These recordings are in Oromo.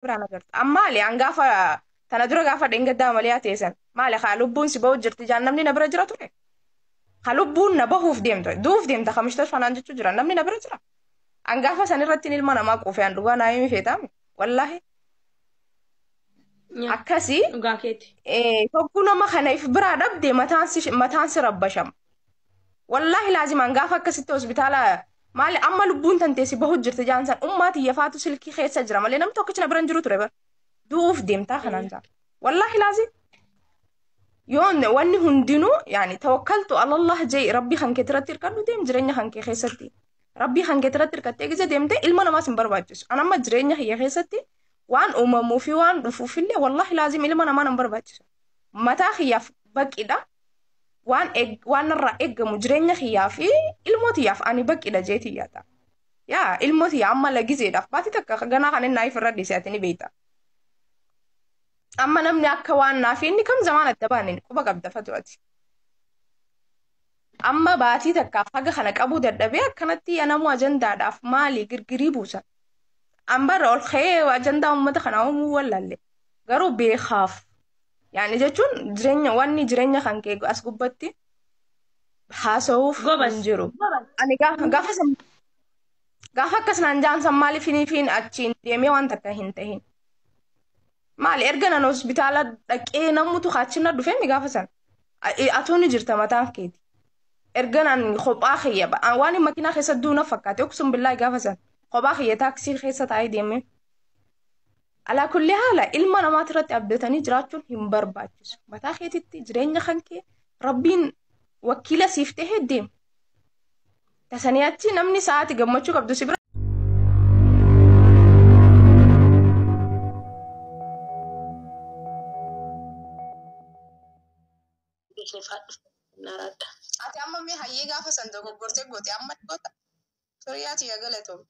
Biraan agarta. Amma maali an gaafa tana dura gaafa dheengaddaa malee teessan maali haa lubbuun si bahu jirti jaan namni na bira jira ture. Haa lubbuun na bahuuf deemta duuf deemta kamishtoos fanaan jechuu jira namni na bira jira. An gaafa san irratti ilma namaa quufee an dhugaa naa himi feetaame wallaahi. Akkasii Dhugaa keeti. Tokko nama kana if biraa dhabde mataan si rabbashama. Wallaahi laazimaan gaafa akkasitti hospitaala maali amma lubbuun tanteessi bahu jirti jaan san ummaa xiyyafaatu silkii keessa jira malee namni tokkichi na bira hin jiru ture bara. Du'uuf deemtaa kanaan jaa. Wallaahi laazim. Yoon wanni hundinuu yaani tawakkaltu alallah jee rabbii kan kee irratti hirkadhu deem jireenya kan kee keessatti. Rabbii kan kee irratti hirkattee gisa deemte ilma namaas hin barbaachisu. An amma jireenya kiyya keessatti waan uumamuu fi waan dhufuufillee wallaahi laazim ilma namaa nan barbaachisu. Mataa kiyyaaf baqidha. Waan waan narraa eeggamu jireenya kiyyaa fi ilmoo tiyyaaf ani baqidha jee tiyyaata. Yaa ilmoo tiyyaa amma lagizeedhaaf baatii takka ganaa kan inni naaf irra dhiise ati ni beekta. Amma namni akka waan naaf inni kam zamaan adda baane quba qabda fatu ati. Amma baatii takkaaf haga kana qabuu dadhabee akkanatti namuu ajandaadhaaf maali girgirii buusa. An barra ol ka'ee ajandaa uummata kanaa uumuu wallaalle. Garuu beekaaf. Yaani jechuun jireenya wanni jireenya kan kee as gubbatti haasa'uuf Gobas. hin jiru. Ani gaafa san gaafa akkas naan jaan san maaliif hiniifiin achiin deemee waan takka hin tahin. Maali erga nan hospitaala dhaqee namutu achi na dhufee mi gaafa san. Atuu ni jirta mataan keeti. Erga nan kophaa kiyya waan makiinaa keessa duuna fakkaate oksum billaa gaafa san kophaa kiyya taaksii keessa taa'ee deemee. Alaa kulli haala ilma namaati irratti abdatanii jiraachuun hin barbaachisu. Mataa keetitti jireenya kan kee rabbiin wakiila siif ta'ee deema. Tasanii achi namni sa'aati gammachuu qabdu si bira. Beekne faadhu. Naraadha. Ati amma mee hayyee gaafa san dogoggortee goote amma goota. Soriyaati yaa galatoom.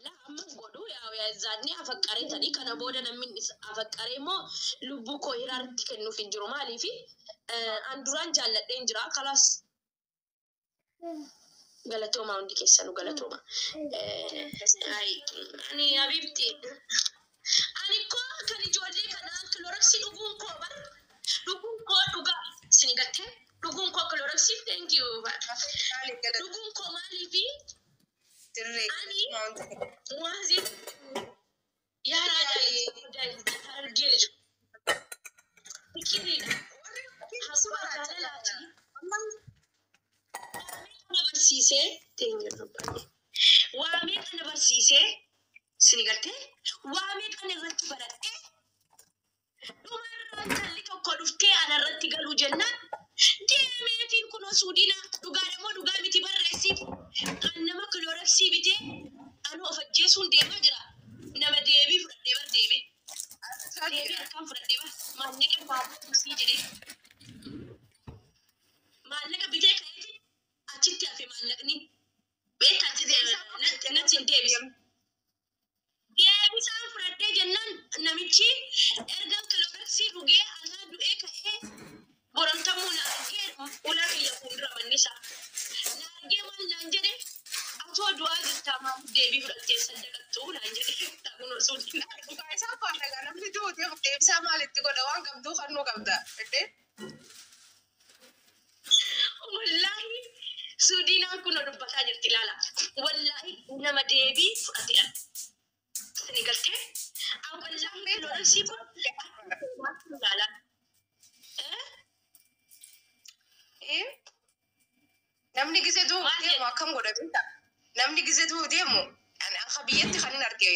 La amma godhu yaa yaazzaanni afaqqaree tanii kana booda namni afaqqaree immoo lubbuu koo hiraarratti kennuuf hin jiru maaliifi an duraan jaalladheen jira kalaas galatooma hundi keessanuu galatooma. Ani habiibti ani koo kan ijoollee kanaa kilooraksii dhuguun koo bar dhuguun koo dhugaa isin gattee dhuguun koo kilooraksii thank you dhuguun koo maaliifi Dirree. Ani muwaazii yaaraa harargee jiru. Fikiriidha. Haasawaa jaalalaati. Waamee kana barsiisee waamee kana barsiisee sini galtee waamee kana irratti barattee dhumarraa intalli tokko dhuftee ana irratti galuu jennaan deemeetiin kunoo suudiina dhugaadha moo dhugaa miti barreessiif an nama kilooraksii bitee anu of ajjeesuun deemaa jira nama deebii fudhadhee bar deeme deebii harkaan fudhadhee bar maallaqa baasii jedhee maallaqa bitee ka'eeti achitti hafe maallaqni beektaa natti hin deebisu. Deebisaan fudhadhee jennaan namichi erga kilooraksii dhugee anaa du'ee ka'ee borontamuu na argee ulaa kiyya fuuldura manni isaa. Na argee maal naan jedhe atoo du'aa jirtaa maaliif deebii fudhattee saddaqattuu naan jedhe ta'uun osoo Dhugaa isaa faana namni du'u deebisaa maalitti godha waan qabduu kannuu qabda. Wallaahi suudiinaan kun dubbataa jirti ilaala. Wallaahi nama deebii fudhateedha. Sini galtee? Wallaahi kilooraksii kun ilaala. Namni gisee du'u Maal deemu akkam godha beektaa? Namni gisee du'u deemu ani akka biyyatti kan hin arge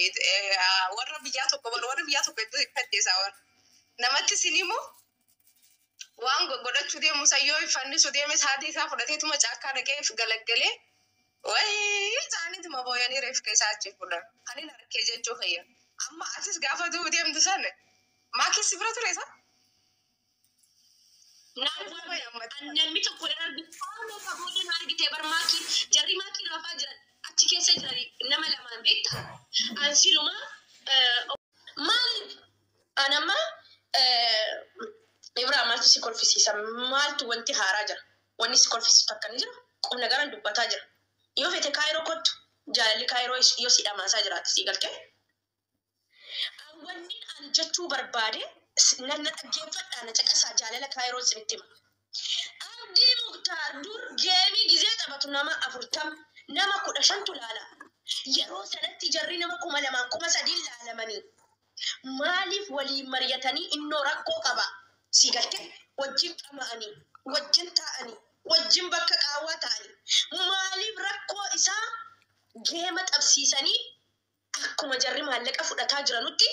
warra biyyaa tokko warra biyyaa tokko iddoo itti warra. Namatti sin himu waan godhachuu deemu san yoo fannisu deemes haati isaa fudhateetuma caakkaa dhaqee galaggalee wayii isaaniituma booyanii reefka isaa achi fudhan. Kan hin arge jechuu fayya. Amma atis gaafa du'u deemtu san maakii bira ture isa? Namni tokko na argite qaama booda na argite bar maakii jarri maakii rafaa jiran achi keessa jiran nama lamaan beektaa? An siluma maaliif an amma Ibraa maaltu si kolfisiisa maaltu wanti haaraa jira wanni si kolfisiisu takka ni jira qubna garan dubbataa jira yoo fete kaayiroo kottu Jaalalli Kaayiroo yoo si dhamaasaa jiraate sii galtee. Wanni ani jechuu barbaade nan na dhaggeeffadhaa, na caqasaa, jaalala Kaayiroo isinitti hima. Abdii Muktaar dur geemii gizee taphatu nama 40, nama 15tu laala. Yeroo sanatti jarri nama 2000n 3000n laalamanii. Maaliif waliin mari'atanii innoo rakkoo qaba? Si galtee wajjin qama'anii, wajjin taa'anii, wajjin bakka qaawwaa ta'anii. Maaliif rakkoo isaa geema qabsiisanii akkuma jarri maallaqa fudhataa jiranutti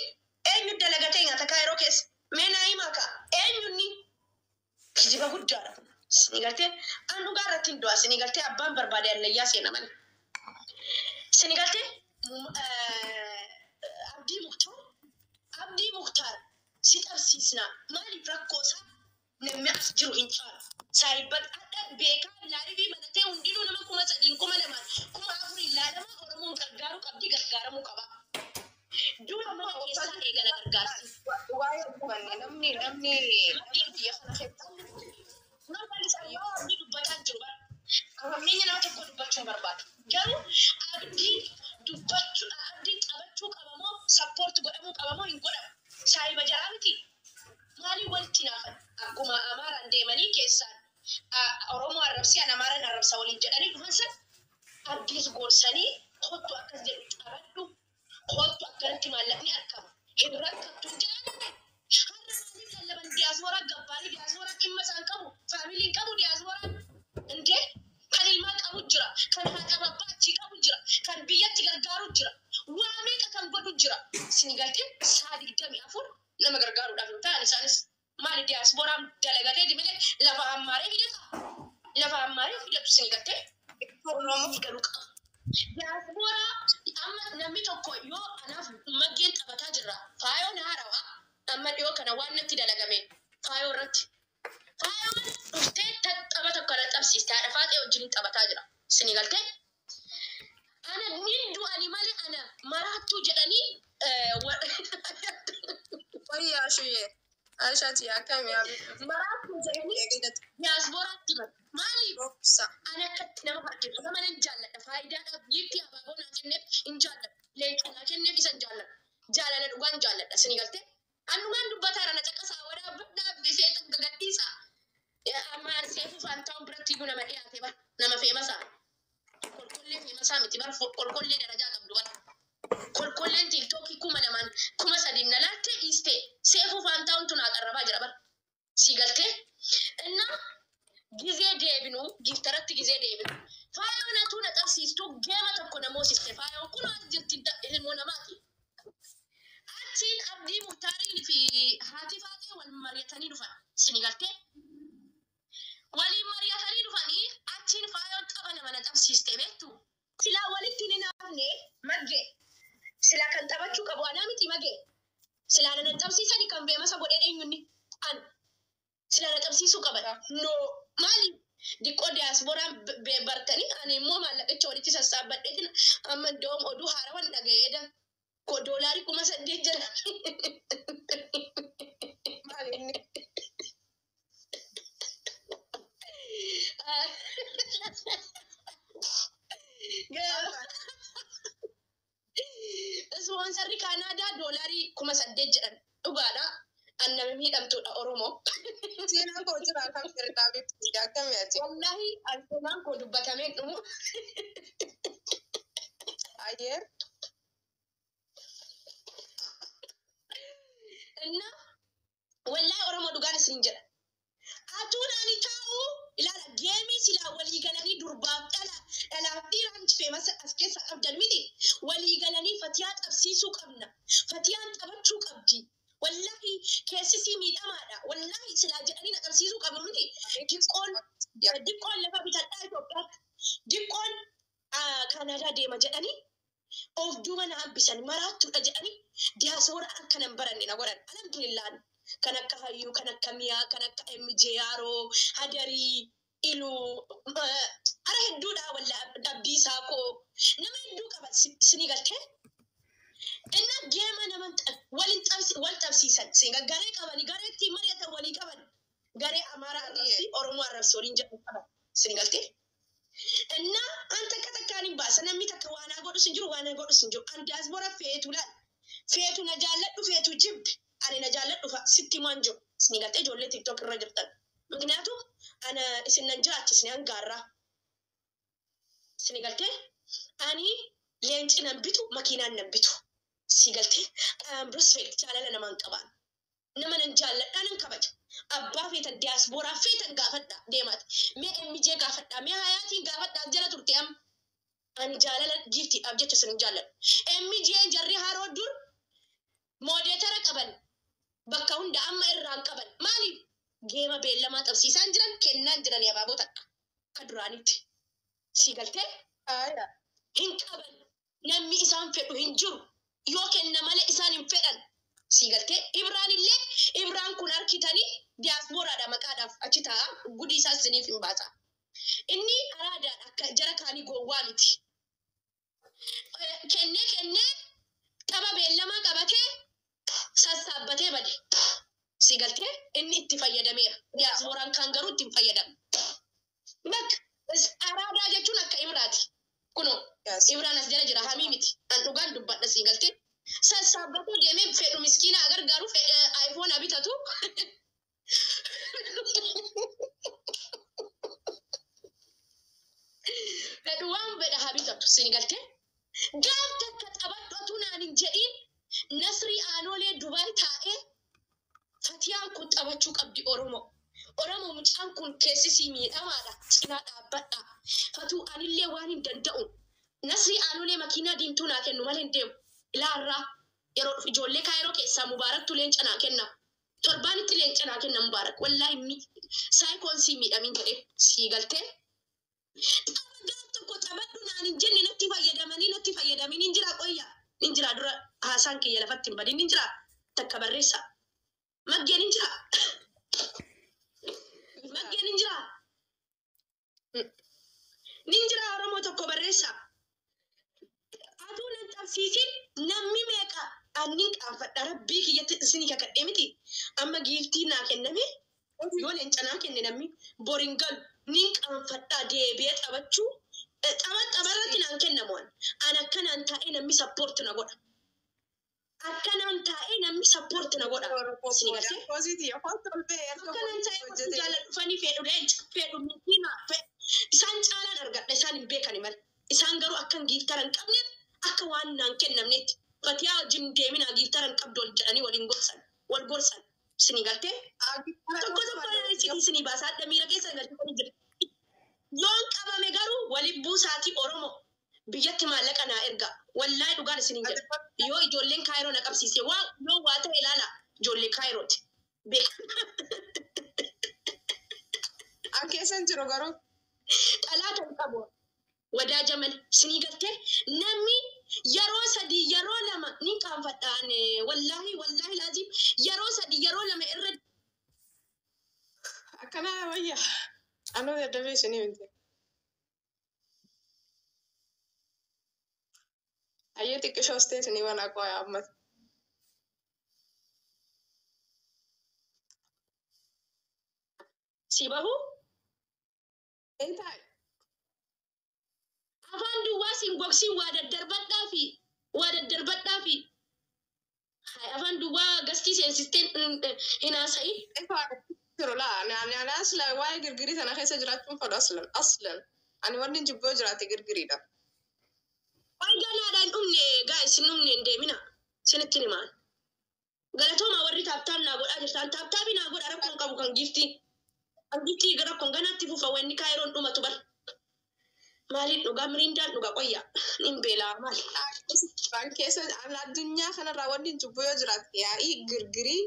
eenyu dalagatee nyaata Kaayiroo keessa? Mee naa himaa kaa, eenyunni? Kijiba guddaadha kun. Isinii galtee, an dhugaa irratti hin du'a. Isinii galtee, abbaan barbaade allayyaa seena malee. Isinii galtee, Abdii Muktaar si qabsiisna, maaliif rakkoo isaa namni as jiru hin caalu. Saayibban adda beekaa live banatee hundinuu nama 3000n 2000n 4000n laalama. Oromoon gargaaruu qabdi, gargaaramuu qaba. Dura mana keessaa eegala gargaarsi. Waa'ee dubbanne namni biyya kana keessa Abdii dubbataa jiru bara. Fakkeenya nama tokko dubbachuu hin barbaadu. Garuu Abdii dubbachuu, Abdiin taphachuu qaba moo, support godhamuu qaba moo hin godhamu? Saayiba jaraa miti. Maaliif walitti naafan? Akkuma Amaaraan deemanii keessaan Oromoo arrabsee an Amaaraan arrabsa waliin jedhanii dhufan san, Abdiis gorsanii, kottu akkas jedhu taphadhu, kottu akkanatti maallaqni argama. Hin rakkattu jedhanii. Har'a maaliif lallaban? Diyaasporaa gabbaarii, diyaasporaa dhimma isaan qabu, faamiliin qabu diyaasporaan. Indee kan ilmaan qabu jira, kan haadha abbaa achii qabu jira, kan biyyatti gargaaru jira, waa meeqa kan godhu jira. Isin galtee saa 24 nama gargaaruudhaaf hin ta'an isaanis maali diyaasporaan dalagateeti malee lafa hammaaree fidata. Lafa hammaaree fidatu isin galtee. Oromoo galuu qaba. Diyaasporaa amma namni tokko yoo anaaf maggeen taphataa jirra. Faayoon haarawaa amma dhiyoo kana waan natti dalagame faayoo irratti. Faayoon dhuftee tapha tokko na qabsiiste, haadha faaxee wajjin taphataa jira. Isin galtee? Ana nin du'ani malee ana maraattuu jedhanii. Wayyaa ashuyyee. Aishaati, akkami? Maraattuu jedhanii diyaasporaatti himan. Maaliif? Obsa. Ana akkatti nama harkisu nama nan jaalladha. Faayidaadhaaf giiftii abaaboo naa kenneef hin jaalladhu. Leenca naa kenneef isa hin jaalladhu. Jaalala dhugaan jaalladha. Isin galtee? An dhugaan dubbataara, na caqasaa, waraabadhaa feetan gagadhiisa. Amma an seefuu faantaa'uun biratti iyyuu nama dhiyaate bara nama feemasaa. Kolkollee feemasaa miti bara, kolkollee darajaa qabdu bara. Kolkolleen TikTokii 2000n 3000n na laattee dhiiste, seefuu faantaa'uun tun haa qarrabaa jira bara. Si galtee? Innaa gizee deebinu, giftaratti gizee deebinu. Faayoon atuu na qabsiistu geema tokko na moosiste, faayoon kun as jirti ilmoo namaati. Achiin Abdii Muhtaariin fi haati faaxee wal mari'atanii dhufan. Sini galtee? Waliin mari'atanii dhufanii achiin faayoon tapha nama na qabsiiste, beektu. Silaa walitti ni naafne magge. Silaa kan taphachuu qabu anaa miti magee. Silaa na qabsiisani kan beemasa godhee eenyunni an. Silaa na qabsiisuu qaban. No, maali? Diqqoo diyaaspooraan bartanii ani immoo maallaqicha walitti sassaabbadheetiin amma doom oduu haarawan dhaga'eedha. Ko doolaarii 8000 jira. Maali inni? Ispoonsarri Kaanaadaa doolaarii 8000 jedhan, dhugaadha. An nama miidhamtuudha Oromoo. Seenaan koo jira, akkam jirta beektu, akkami ati? Wallaahi an seenaan koo dubbatamee dhumu. Ayyee. Inna wallaahi Oromoo dhugaan isin jedha. Atuun ani taa'u ilaala, geemii silaa walii galanii durbaaf dhala, dhalaaf dhiiraan feemasa as keessa qabdan miti. Walii galanii Fatiyaa qabsiisuu qabna. Fatiyaan taphachuu qabdi. Wallaahi keessisii miidhamaadha. Wallaahi silaa jedhanii na qabsiisuu qabu miti. Diqqoon lafa bitadhaa Itoophiyaatti. Diqqoon Kaanaadaa deema jedhanii of duuba na hambisan, maraattuudha jedhanii diyaasporaa akka nan baranne na godhan. Alhamdulillah kan akka Hayyuu, kan akka Miyaa, kan akka MJ Yaaroo, Hadarii, Iluu, ara hedduudha walla Abdiisaa koo nama hedduu qaba sinii galtee. Inna geema nama walin wal qabsiisan garee qabani, garee ittiin mari'atan walii qaban, garee Amaaraa arrabsi, Oromoo arrabsi waliin jedhu qaban, sinii galtee. እና አንተ takkaan hin baasa namni takka waan haa godhus hin jiru waan haa godhus hin jiru. An diyaaspoora feetu laal feetu na jaalladhu feetu jibbi ani na jaalladhu fa sitti himaan jiru. Isin galtee ijoollee TikTok irra jirtan. Miknyaatu ana isin nan jiraachisne hangaarraa. Isin galtee ani leenci nan bitu makiinaan nan bitu. Si galtee respect jaalala namaan qabaan. Nama nan jaalladhaa nan kabaja. Abbaa feetan diyaaspooraa feetan gaafadha deemaati. Mee MJ gaafadha mee hayaatiin gaafadha jala turte amma. Ani jaalala giiftiidhaaf jecha isin hin jaalladhu. MJ jarri haroo dur moodeetara qaban bakka hunda amma irraan qaban maaliif geema beellamaa qabsiisaan jiran kennaan jiran abaaboo takka akka duraanitti. Si galtee hin qaban namni isaan fedhu hin jiru yoo kenna malee isaan hin fedhan. Si galtee Ibraan illee Ibraan kun harkitanii diyaaspooraadha maqaadhaaf achi taa'a gudii isaas isiniif hin baasa. Inni araadaadha akka jara kaanii gowwaa miti. Kennee kennee tapha beellamaa qabatee sassaabbatee bade. Si galtee inni itti fayyadameera. Diyaasporaan kaan garuu itti hin fayyadamne. Bakka araadaa jechuun akka Ibraati. Kunoo Ibraan as jala jira hamii miti. An dhugaan dubbadha si galtee. Sassaabbatee deemee fedhu miskiina gargaaru fedha iPhone bitatu. Fedhu waan fedha haa bitatu si galtee. Gaaf takka taphadhu naan hin jedhiin Nasrii Aanolee Dubaay taa'ee Fatiyaan kun taphachuu qabdi Oromoo. Oromoo mucaan kun keessisii miidhamaadha. Cinaa dhaabbadha. Fatuu anillee waan hin danda'u. Nasrii Aanolee makiinaa diimtuu naa kennu malee hin deemu. Ilaarraa yeroo dhufu ijoollee kaayiroo keessaa Mubaaraktu leenca naa kenna. Torbaanitti leenca naa kenna Mubaarak. Wallaahi saayikoonsii miidhamiin jedhee sii galtee. Tapha gaaf tokko taphadhu naan hin jenne natti fayyadamanii natti fayyadamiin hin jira qoyya. Hin jira dura haasaan kiyya lafatti hin badin hin jira takka barreessa. Maggeen hin jira. Maggeen hin jira. Nin jira Oromoo tokko barreessa. Aduu nan qabsiisin namni meeqa annin qaanfadha rabbii kiyyatti isinii kakadhee miti. Amma giiftii naa kenname yoo leenca naa kenne namni borin galu nin qaanfadha deebi'ee taphachuu. Tapha tapharratti naan kennamu an. An akkanaan taa'ee namni sappoorti na godha. Akkanaan taa'ee namni sappoorti na godha. Isinii galtee? Akkanaan taa'ee gochuu jaalladhu dhufanii fedhu leenca fedhu miskiina isaan caalaan argadha isaan hin beekani malee. Isaan garuu akkan giiftara hin qabneef akka waan naan kennamnetti. Fatiyaa wajjin deeminaa giiftara hin qabdu wal jedhanii waliin gorsan wal gorsan. Isinii galtee? Tokko tokko isinii baasaa adda miira keessa galchitanii jira. Yoon qabame garuu waliin buusaatii Oromoo biyyatti maallaqa naa erga. Wallaahi dhugaan isiniin jedha. Yoo ijoolleen kaayiroo na qabsiise waa yoo waa ta'e ilaala ijoollee kaayirooti. Beeka. An keessa hin jiru garuu. Xalaata hin qabu. Wadaa malee isinii galtee namni yeroo sadii yeroo lama ni qaanfadhaan wallaahi wallaahi laazim yeroo sadii yeroo lama irra Akkana wayya. Anuu dadhabee isinii miti. Ayyee xiqqishoos ta'e isinii waan akka ammas. Si bahu Hin taa'e. Afaan duwwaa siin gogsiin waa daddarbadhaa fi waa daddarbadhaa fi afaan duwwaa gastii seensisteen hin haasa'in. Jiru laa ani ani aslan waa'ee girgirii sana keessa jiraachuun fedhu aslan aslan ani wanni jibboo jiraate girgiriidha. Waan ganaadhaan dhumne gaa isin dhumne hin deemina isinitti himaan. Galatoomaa warri taaptaap naa godhaa jirtan taaptaabii naa godha rakkoon qabu kan giiftii. Kan giiftii rakkoon ganaatti fufa wanni kaayiroon dhumatu bar. Maaliin dhugaa miriindaan dhugaa qoyya hin beelaa maali. Waan keessa addunyaa kanarraa wanni jibboo yoo jiraate yaa'ii girgirii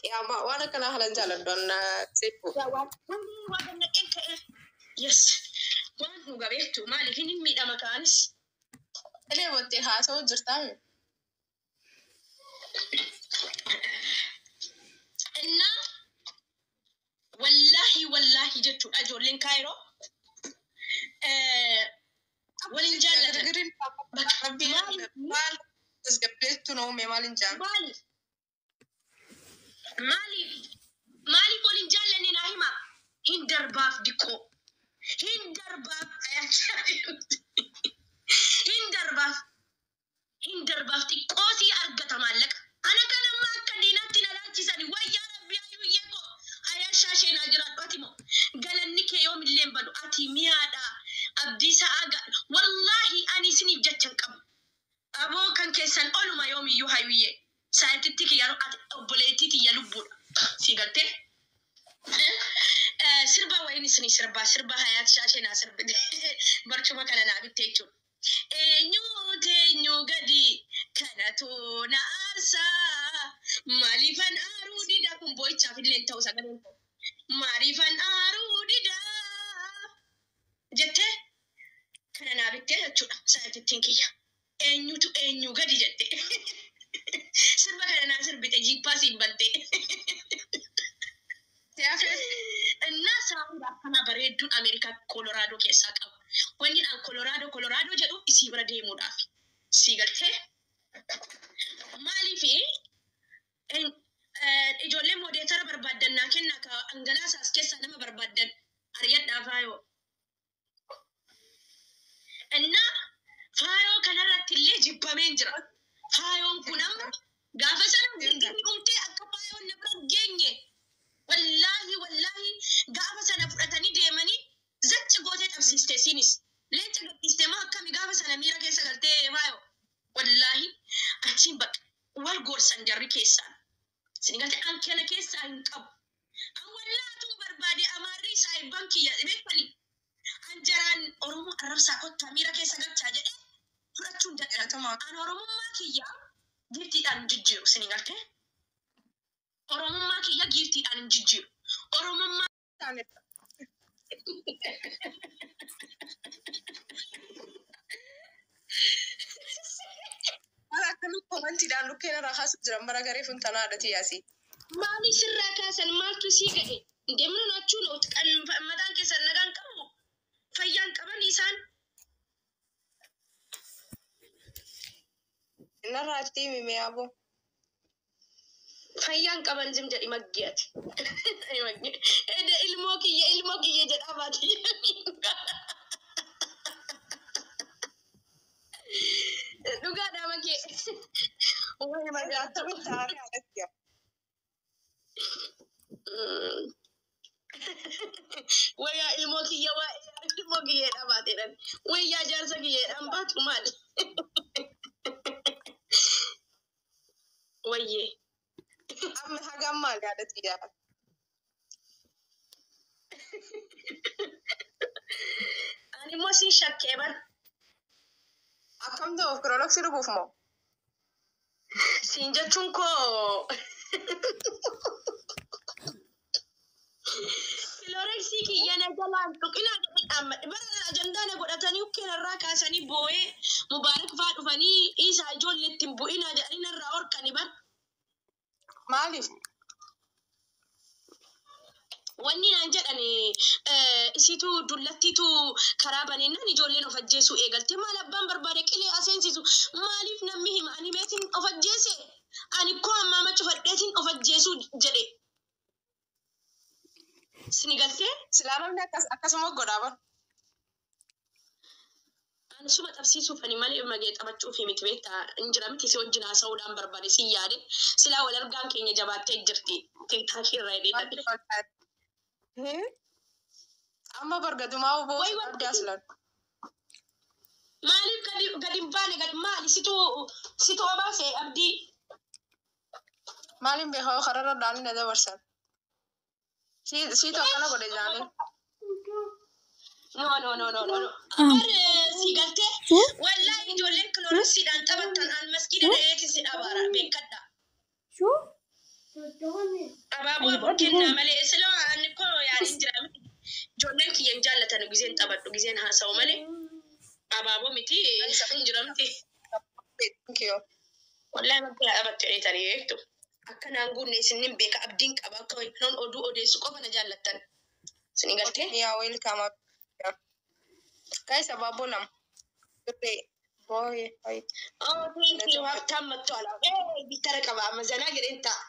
qiyaamaa waan akkanaa halan jaaladhu anna seefu. Waan waan naqeen ka'e. Yes waan dhugaa beektu maaliif hin miidhama ka'anis. Ilee bottee haasa'uu jirtaa mi? እና wallaahi wallaahi jechuudha ijoolleen kaayiroo waliin jaallatan. Girgiriin rabbii maal tasgabbeettu na uume maal hin jaan. Maaliif? Maaliif? Maaliif waliin jaallanne naa hima? Hin darbaaf dikkoo. Hin darbaaf hin darbaaf hin darbaaf xiqqoo sii argata maallaqa. Ana kan amma akka diinaatti na laalchisani wayyaa rabbi ayyuyyee koo ayyaashaa isheenaa jiraadhu ati moo galanni kee yoomillee hin badu ati mi'aadha abdii sa'aa ga wallaahi ani isiniif jecha hin qabu. Aboo kan keessan oluma yoomiyyuu hayyuyyee saayintitti kiyya ati obboleettii tiyya lubbuudha sii galtee. Sirba wayin isinii sirbaa sirba hayaat shaashee naa sirbite barcuma kana naa bitte jechuudha. Eenyu teenyu gadi kanatu na aarsaa maaliifan aaruu dida kun boo'ichaaf illee ta'u sagaleen ta'u maaliifan aaruu dida jettee kana naa bittee jechuudha saayintittiin kiyya. Eenyutu eenyu gadi jette sirba kana naa sirbite jiippaa siin battee. እና saawwan akkanaa bareedduun Ameerikaa Koloraadoo keessaa qaba. Wanni an Koloraadoo Koloraadoo jedhu isii bira deemuudhaaf. Sii galtee maaliif ijoollee moodeetara barbaaddan naa kennaa ka angalaasaas keessaa nama barbaaddan ari'adhaa faayoo. እና faayoo kanarratti illee jibbameen jira. Faayoon kun amma gaafa sana girgirri dhumtee akka faayoon na bira hin geenye. Wallaahi wallaahi gaafa sana fudhatanii deemanii zacci gootee qabsiiste isiinis. Leenca gadhiiste moo akkami gaafa sana miira keessa galtee faayoo. Wallaahi achiin bakka wal gorsan jarri keessaan. Isin galtee an kana keessaa hin qabu. An wallaatuun barbaade amaarri saayibban kiyya beektanii. An jaraan Oromoo arrabsaa kottaa miira keessa galchaa jedhee fudhachuun dadhabama. An Oromummaa kiyya giiftiidhaan hin jijjiiru isin galtee. Oromummaa kiyya giiftiidhaan hin jijjiiru. Oromummaa Mara akkamitti komantiidhaan lukkeen irraa kaasu jiran bara garee funtanaa haadha yaasii. Maali sirraa kaasan maaltu sii ga'e? Deemnuun achuun kan mataan keessan nagaan qabu fayyaan qaban isaan. Narraa itti himi mee aboo. Fayyaan qaban zim jedhi maggeeti. Ede ilmoo kiyya jedhaa baati. Dhugaadhaa maggee. Wayi magaa. Akkamitti aarii haadha Wayyaa ilmoo kiyya waa ilmoo kiyyeedhaa baateedhaan. Wayyaa jaarsa kiyyeedhaan baatu maali? Wayyee. Amma hagam maali haadha xiyyaa? Ani immoo siin shakkee bar. Akkam ta'uuf kirooloksii dhuguuf moo? Siin jechuun koo kilooreksii kiyya na jalaan tuqinaa jedhee dhaammadhe. Bara ajandaa na godhatanii ukkeen irraa kaasanii boo'ee mubaarak faa dhufanii isaa ijoollee ittiin bu'inaa jedhanii narraa horkani bar. Maaliif? Wanni naan jedhan isiitu dullattiitu karaa baneennaan ijoolleen of ajjeesuu eegalte. Maal abbaan barbaade qilee aseensisu maaliif namni hima ani meetiin of ajjeese ani koo ammaa macufadheetiin of ajjeesuu jedhe. Sini galtee? Silaa namni akkasuma godhaa bar. Ani suma qabsiisuuf ani malee magee taphachuuf miti beektaa hin jira miti si wajjin haasa'uudhaan barbaade si yaade silaa wal argaan keenya jabaattee jirti tiiktaakii irraa hidhee Maaliif? Amma bargadumaa obbo Wayi wanti Abdaa silan. Maaliif gadi gadi hin baane gadi maali situ situ obaase abdii Maaliin beekaa kararra daanii na dabarsan? Siitu akkana godhe jaanii. No no no no no no. Bar si galtee wallaahi ijoolleen kiloorosiidhaan taphattan an maskiina dha'eeti si dhabaara beekadha. Abaaboo afur kennaa malee silaa ani koo yaaliin jira miti. Ijoolleen kiyya hin jaallatan gizeen taphadhu gizeen haasa'u malee abaaboo miti hin jiramti. Thank you. Wallaahi bakka taphattu jedhetanii beektu. Akka naan guunne isinin beeka abdiin qaba akka non oduu odeessu qofa na jaallattan. Isin galtee? Yeah, welcome. Guys, abaaboo lama. Dirree. Booyee. Wait. Oh, thank you. ሀብታም መጥቷል። ጊተረ qaba amma zanaa jedheen ta'a.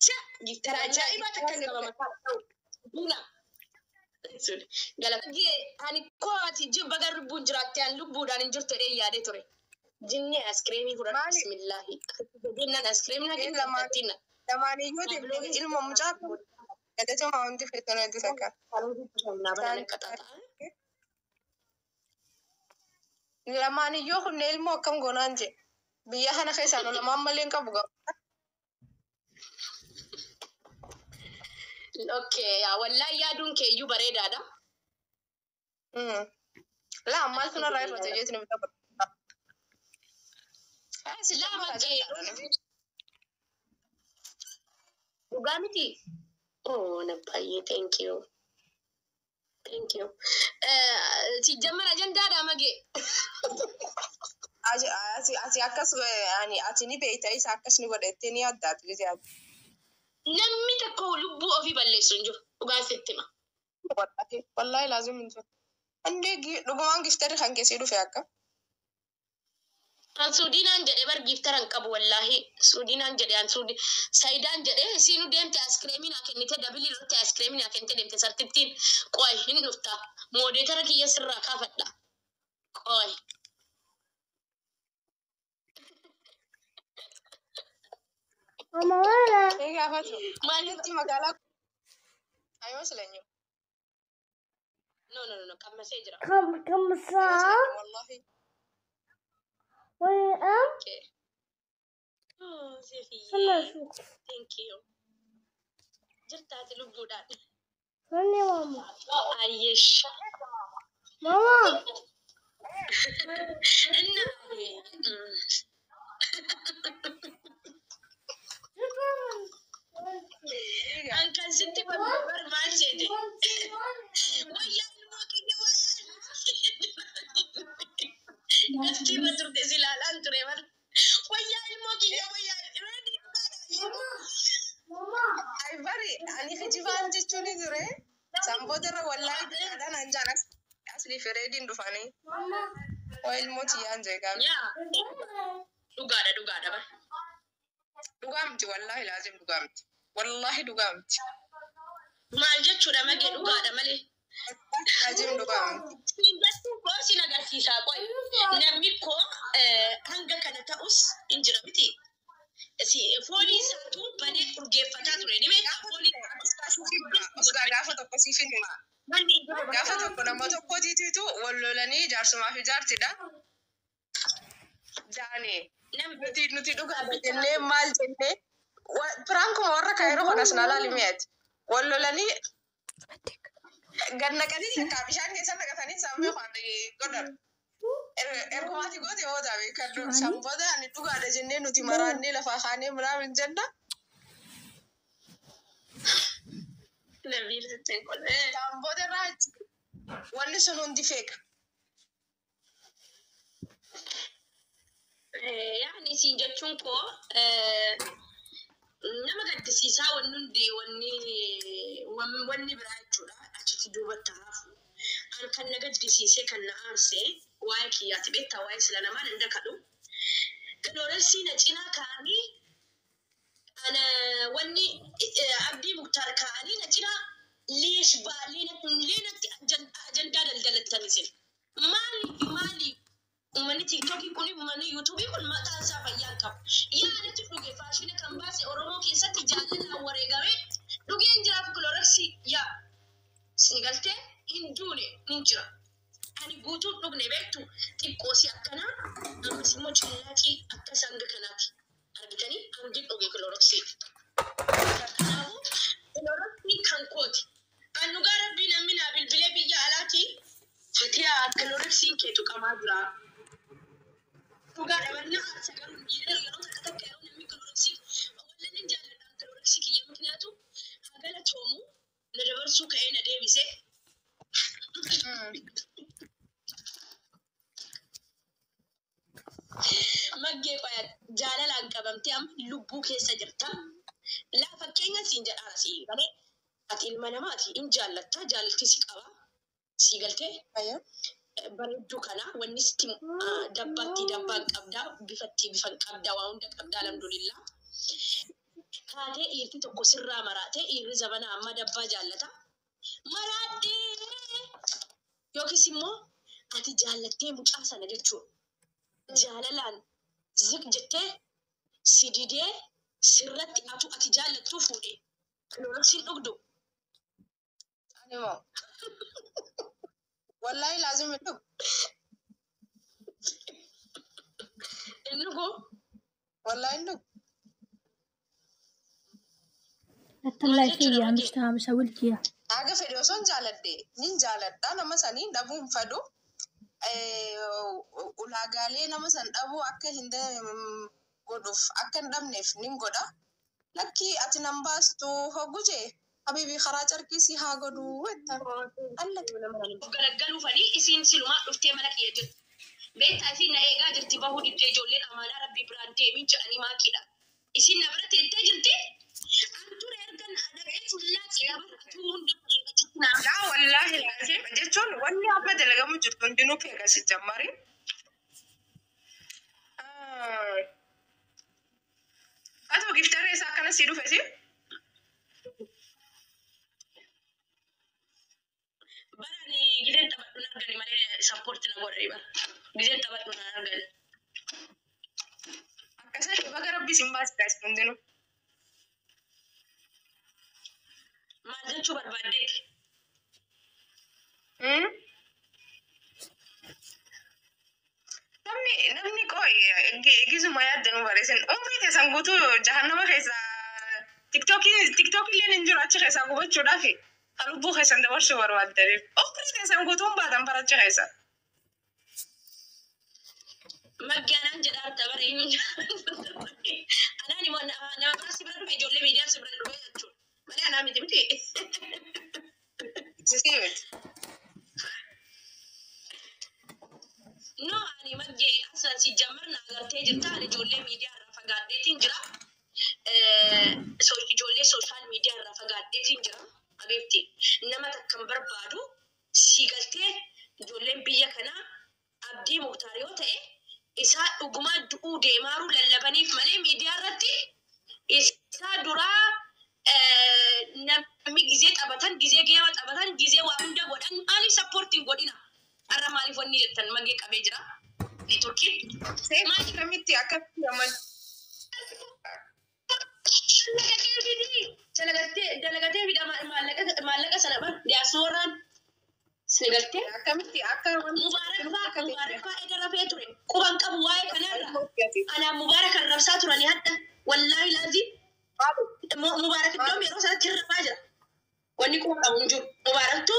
Cha gittara ajaa'ibaa takka qaba mataa. Buna. Galata. Ani koo ati baga lubbuun jiraatte an lubbuudhaan hin jirtu jedhee yaadee ture. Jinni askireemii fudhadhu Maali? bismillaahi. Jennaan askireemii na kenna Lamaan tattina. lamaaniyyuu deemnee ilma mucaa galatoomaa hundi feetan hedduu takka. Lamaaniyyuu kunneen ilmoo akkam goonaan jee biyya kana keessaa nu lamaan malee hin qabu gabu. Okay, yaa wallaahi yaaduun kee iyyuu bareedaadha. Laa maaltu narraa irratti jeetiin bitaa. Laa makkee dhugaa miti. Oh, na baay'ee thank you. Thank you. Sijjammar ajandaadha magee. Ati akkas ani ati ni beekta isa akkas ni godha ni addaatu jettee yaaddu. Namni tokko lubbuu ofii balleessu hin jiru. Dhugaan sitti hima. Wallaahi wallaahi laazim hin jiru. Hundee dhugumaan giftarri kan keessee dhufe akka. An Suudiinaan jedhee bar giftara hin qabu wallaahi. Suudiinaan jedhee an Suudi Saayidaan jedhee isiinu deemte askireemii naa kennite dabilii irratti askireemii naa kennite deemte sartittiin qoy hin dhufta. Moodeetara kiyya sirraa kaafadha. Qoy. Ee gaafatu. Maaliif? Itti magaalaa ayoo silanyu. No no no no qammasee jira. Come, come, Ayoo sir. silanyu wallaahi. Wait, Okay. Oh, Sefiyyee. Thank you. Jirtaati lubbuudhaan. Mama. Ayyesh. Mama. Inna. An kan sitti bar maal seete? Wayyaa ilmoo kiyya wayyaa. Nafti irra turte si ilaalaan ture bar. Wayyaa ilmoo kiyya wayyaa. Ready Ay bari ani kijibaan jechuun ni ture. Sanboota irra wallaahi dhugaadhaan an jaan asli fireediin dhufanii. Waa ilmoo tiyyaan jee gaafii. Yaa dhugaadha dhugaadha bar. Dhugaa miti wallaahi laazim dhugaa miti. Wallaahi dhugaa miti. Maal jechuudha magee dhugaadha malee. Laazim dhugaa miti. Siin jechuun koo sin agarsiisaa qoy. Namni koo hanga kana ta'us hin jira miti. Foolii isaatu banee urgeeffataa ture. Ni beekaa foolii Osgaa gaafa tokko siif hin hima. manni hin jiru. Gaafa tokko nama tokkootiitu wal lolanii jaarsumaa fi jaartidha. Jaani Namni nuti dhugaadha jennee maal jennee piraankuma warra kaayiroo kanas na laali mi'aati. Wal lolanii gad naqanii takkaa bishaan keessa naqatanii sammee waan godhan. Ergumaati goote booda beekadhu. San booda ani dhugaadha jennee nuti maraannee lafaa kaanee minaamin jenna. namni irratti hin qolle. San booda irraa wanni sun hundi feeka. Yaani siin jechuun koo nama gaddisiisaa wanni hundi wanni wanni biraa jechuudha achitti duubatti hafu. An kan na gaddisiisee kan na aarse waa'ee kiyyaati beektaa waa'ee sila namaa nan dakadhu. Kilooreksii na cinaa kaa'anii ana wanni abdii muktaar kaa'anii na cinaa leesh leenatti ajandaa daldalattan isin. Maaliif maaliif uummanni tiiktookii kun uummanni yuutuubii kun mataan isaa fayyaa hin qabu. Yaanitti dhuge faashina kan baase Oromoo keessatti jaalalaan wareegamee dhugeen jiraaf kilooreksii yaa si galtee hin duune hin jira. Ani guutuun dhugne beektu xiqqoo si akkanaa ammas immoo cillaaqii akkas hanga kanaati. Argitanii hangi dhuge kilooreksii. Kanaafuu kilooreksii kan kooti. An dhugaa rabbii namni naa bilbilee biyya alaati. Fatiyaa kilooreksiin kee tuqamaa jira. Dhugaadha barna aarsa garuu yeroo yeroo takka takka yeroo namni kilooreksii wallan hin jaalladhaan kilooreksii kiyya mikniyaatu hagala toomu na dabarsuu ka'ee na deebise. Maggee qoya jaalalaan qabamtee amma lubbuu keessa jirta. Laa fakkeenya siin jedhaa sii galee ati ilma namaati hin jaallattaa jaalalti si qaba sii galtee bareedduu kana wanni sitti dabbaatti dabbaan qabdaa bifatti bifan qabdaa waa hunda qabdaa alhamdulillah. Kaatee dhiirti tokko sirraa maraatee dhiirri zabana amma dabbaa jaallata. Maraadhee Yookiis immoo ati jaallattee mucaa sana jechuudha. Jaalalaan ziq jettee si didee sirratti atu ati jaallattuu fuudhe. Kilooroksiin dhugdu. Ani moo. Wallaahi laazim hin dhugu. Inni dhuguu. Wallaahi hin dhugu. لا تطلعي فيا، مش تمام، بسوي لك اياها. Haga fedhe osoo hin jaaladhe nin jaaladha nama sanii dhabuu hin fedhu. Ulaagaalee nama san dhabuu akka hin godhuuf akka hin dhabneef nin godha. Lakkii ati nan baastu hoggu jee habiibi karaa carqii si haa godhu jetta. Alla. Of galaggaluufanii isiin silumaa dhuftee mana kiyya jirti. Beektaa isiin na eegaa jirti bahuu diddee ijoolleen amaanaa rabbii biraan deemin jedhanii maakiidha. Isiin na bira teettee jirti. An ture erga na dhaqee fullaa cinaa atuu hunda eeggachuutti naa. Laa wallaahi laazim jechuun wanni amma dalagamu jirtu hundinuu peegasi jammari. Haa ta'u giftarri isaa akkana sii dhufe si? Barani gizeen taphadhu na argani malee sappoorti na godhani bara. Gizeen taphadhu na argani. Akkasatti baga rabbi isin baasisa isin hundinuu. Maal jechuu barbaaddeeti? Namni qoy gizuma yaaddanuu bareesin umrii keessan guutuu jahannama keessa tiktookii illee hin jiru achi keessaa gubachuudhaaf kan lubbuu keessan dabarsuu barbaaddaniif umrii keessan guutuun baatan bara achi keessa. Maggaanaan jedhaa bara inni. Anaan immoo nama bira si bira dhufe ijoollee miidiyaa si bira dhufe jechuudha. Malee anaa miti miti. Sisii miti. No, ani maggee asan si jammar na agartee jirta ani ijoollee miidiyaa irraa fagaadheetiin jira. Ijoollee social media irraa fagaadheetiin jira. Abeebti nama takkan barbaadu si galtee ijoolleen biyya kanaa Abdii Muktaar yoo ta'e isaa dhugumaa du'uu deemaaruu lallabaniif malee miidiyaa irratti isaa duraa namni gizee taphatan gizee geema taphatan gizee waa hunda godhan maaliif sappoortiin godhina? Har'a maaliif wanni jettan magee qabee jira. Neetworkiin. Seef akkamitti akkamitti amman Dalagatee fidi. Dalagatee dalagatee fida maallaqa sana bar diyaaspooraan si galtee. Akkamitti akka wanti Mubaarak faa akka ta'e Mubaarak faa edda rafee ture. Quban qabu waa'ee kanarra. Anaa Mubaarak arrabsaa turanii hadha. Wallaahi laazim. Mubaarak iddoon yeroo sanatti hirrafaa jira. Wanni quba qabu hin jiru. Mubaaraktu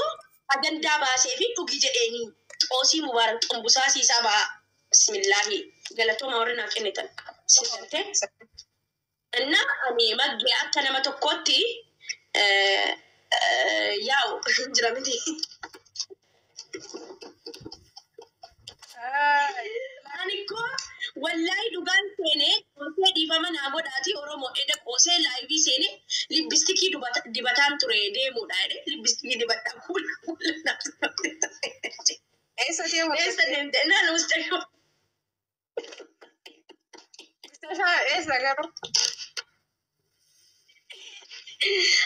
ajandaa baasee fi dhugi jedheenii. Xoosii Mubaarak xumbusaa siisaa ba'a. Bismillaahi. Galatooma warri naaf kennitan. Si galtee? እና ani maggee akka nama tokkootti yaa'u jira miti. Ani koo wallaahi dhugaan seenee qoosee dhiifama naa godhaati Oromoo eda qoosee live seenee lipstick dibataan ture deemuudha jedhe lipstick dibadhaa kuula kuula naaf. Eessa deemu? Eessa deemte? Naan mustaqima. Eessa garuu?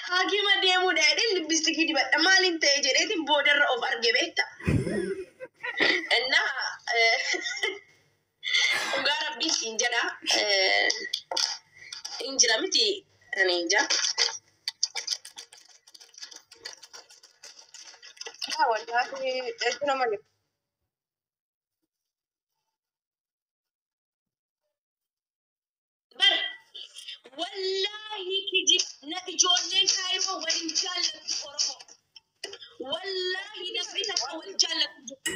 Haakima deemuudha jedhe lipstick dibadha maaliin ta'e jedheetiin boodarra of arge beekta. እና dhugaa rabbii siin jedha hin jira miti ani hin jira. Wallaahi hedduu nama dhiba. Bar wallaahi kijib na ijoolleen kaayiroo waliin jaallattu Oromoo. Wallaahi namni takka wal jaallatu jiru.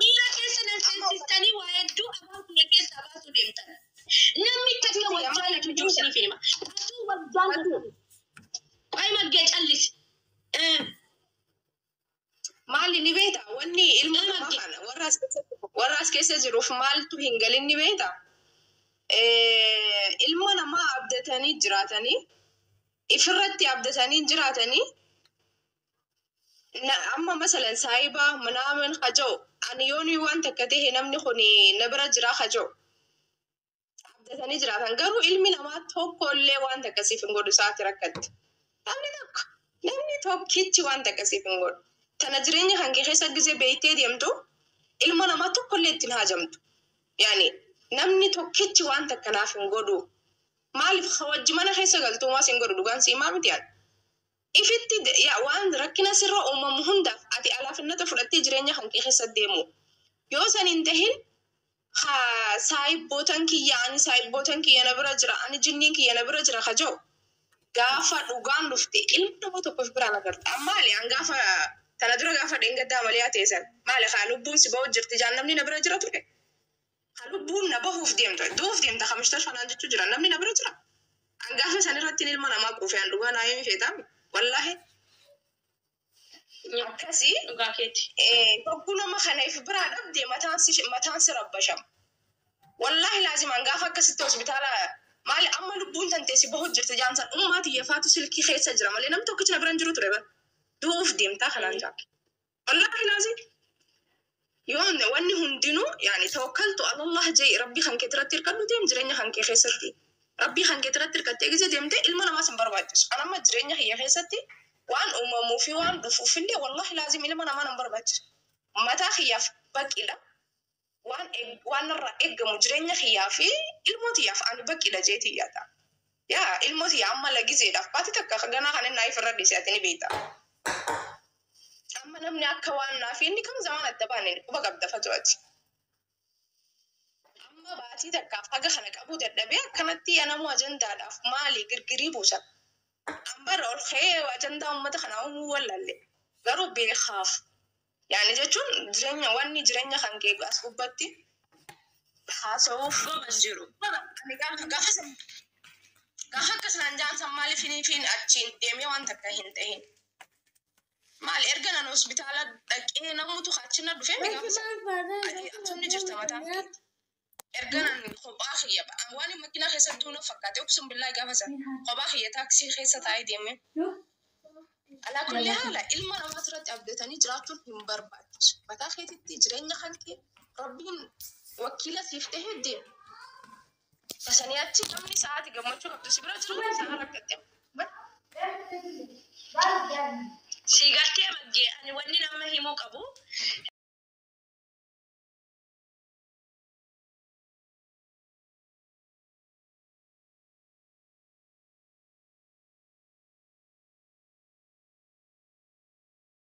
Miira keessa nan seensistanii waa hedduu afaan kiyya keessaa baasuu deemtan. Namni takka wal jaallatu jiru isiniif hima. Atuu wal jaallatu. Waa'ee maggee callisi. Maali ni beekta wanni ilma namaa kana warra as keessa jiruuf maaltu hin galin ni beekta. Ilma namaa abdatanii jiraatanii ifirratti abdatanii jiraatanii amma masalan saayibaa manaaman haja'u ani yooni waan takka ta'e namni kun na bira jira haja'u abdatanii jiraatan garuu ilmi namaa tokko illee waan takka siif hin godhu isaati rakkatti. Namni tokko namni tokkichi waan takka siif hin godhu. Tana jireenya kan kee keessa gisee beektee deemtu ilma namaa tokkollee ittiin haajamtu. Yaani namni tokkichi waan takka naaf hin godhu. Maaliif wajji mana keessa galtuu maas hin godhu dhugaan siimaa miti yaani. Ifitti waan rakkina sirra uumamu hundaaf ati alaafinnata fudhattee jireenya kan kee keessa deemu. Yoo san hin tahin saayibbootan kiyya, ani saayibbootan kiyya na bira jira, ani jinniin kiyya na bira jira kaja'u. Gaafa dhugaan dhufte ilma nama tokko of biraan agarta. Maali an gaafa tana dura gaafa dheengaddaa malee haa teessan. Maali haa lubbuun si bahu jirti jaan namni na bira jira ture. Haa lubbuun na bahuuf deemtu du'uuf deemta kamishta shanaan jechuu jira namni na bira jira. An gaafa san irratti ilma namaa quufe an dhugaa naa himi feetaami. Wallaahi. Akkasii Dhugaa keeti. Hogguu nama kana if biraa dhabde mataan si rabbashama. Wallaahi laazimaan gaafa akkasitti hospitaala maali amma lubbuun tantee si bahu jirti jaansan ummaa xiyyeeffaatu silkii keessa jira malee namni tokkichi na bira hin jiru ture bara. Du'uuf deemtaa kanaan jaa. Wallaahi laazim. Yoo wanni hundinuu yaani tawakkaltu alallah jee rabbii kan kee irratti hirkadhu deem jireenya kan kee keessatti. Rabbii kan kee irratti hirkattee gise deemtee ilma namaas hin barbaachisu. An amma jireenya kiyya keessatti waan uumamuu fi waan dhufuuf illee wallaahi laazim ilma namaa nan barbaachisu. Mataa kiyyaaf baqila. Waan narraa eeggamu jireenya kiyyaa fi ilmoo tiyyaaf ani baqila jee tiyyaata. Yaa ilmoo tiyyaa amma lagizeedhaaf baati takka ganaa kan inni naayif irra dhiise ati ni beekta. Amma namni akka waan naaf inni kam zamaan adda baane quba qabda fatu'ati. Amma baatii takkaaf haga kana qabuu dadhabee akkanatti anamuu ajandaadhaaf maali girgirii buusan. Amma irra ol ka'ee ajandaa uummata kanaa uumuu wallaalle. Garuu beekaaf. Yaani jechuun jireenya wanni jireenya kan kee as gubbatti haasa'uuf Goban jiru. Ani gaafa san gaafa akkas naan jaan san maaliif hiniifiin achiin deemee waan takka hin ta'in. Maali erga nan hospitaala dhaqee namutu achi na dhufee mi gaafa san ati atumni jirta mataan keetti. Erga nan kophaa kiyya waan makiinaa keessatti duuna fakkaate uqsum billaa gaafa san kophaa kiyya taaksii keessa taa'ee deemee. Alaa kulli haala ilma namaa irratti abdatanii jiraachuun hin barbaachisu. Mataa keetitti jireenya kan kee rabbiin wakiila siif ta'ee deema. Tasanii achi namni sa'aati gammachuu qabdu si bira jiru sa'a rakkatte. Si gartee maggee ani wanni nama himuu qabu